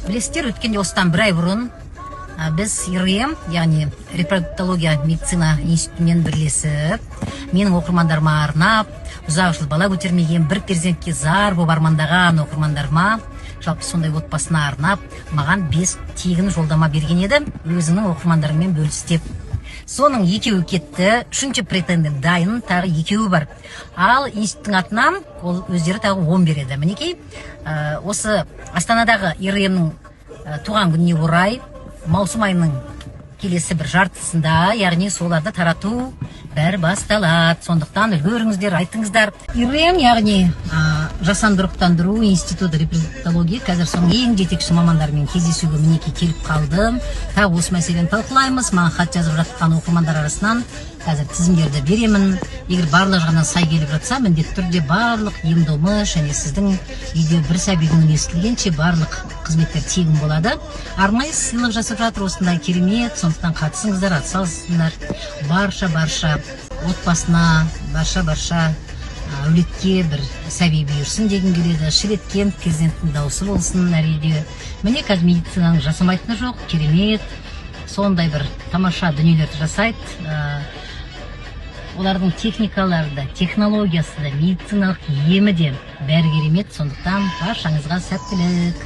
Білесіздер, өткенде осыдан бір ай бұрын біз ИРМ, яғни репродуктология медицина институтымен бірлесіп, менің оқырмандарыма арнап, ұзақ жыл бала көтермеген, бір перзентке зар болып армандаған оқырмандарыма, жалпы сондай отбасына арнап, маған 5 тегін жолдама берген еді, өзіңнің оқырмандарыңмен бөліс деп. Соның екеуі кетті, үшінші претендент дайын, тағы екеуі бар. Ал институттың атынан ол өздері тағы 10 береді. Мінекей, осы Астанадағы ИРМ-нің туған күніне орай маусым айының келесі бір жартысында, яғни соларды тарату бәрі басталады. Сондықтан үлгеріңіздер, айтыңыздар. ИРМ, яғни жасанды ұрықтандыру институты репродуктология, қазір соның ең жетекші мамандарымен кездесуге, мінекей, келіп қалдым. Тағы осы мәселені талқылаймыз. Маған хат жазып жатқан оқырмандар арасынан қазір тізімдерді беремін. Егер барлық жағынан сай келіп жатса, міндетті түрде барлық ем домы және сіздің үйде бір сәбидің үні естілгенше барлық қызметтер тегін болады. Арнайы сыйлық жасап жатыр осындай керемет. Сондықтан қатысыңыздар, атсалысыңдар. Барша, барша отбасына, барша, барша әулетке бір сәби бұйырсын дегім келеді. Шыр еткен перзенттің дауысы болсын әр үйде. Міне, қазір медицинаның жасамайтыны жоқ, керемет сондай бір тамаша дүниелерді жасайды. Олардың техникалары да, технологиясы да, медициналық емі де, бәрі керемет. Сондықтан баршаңызға сәттілік!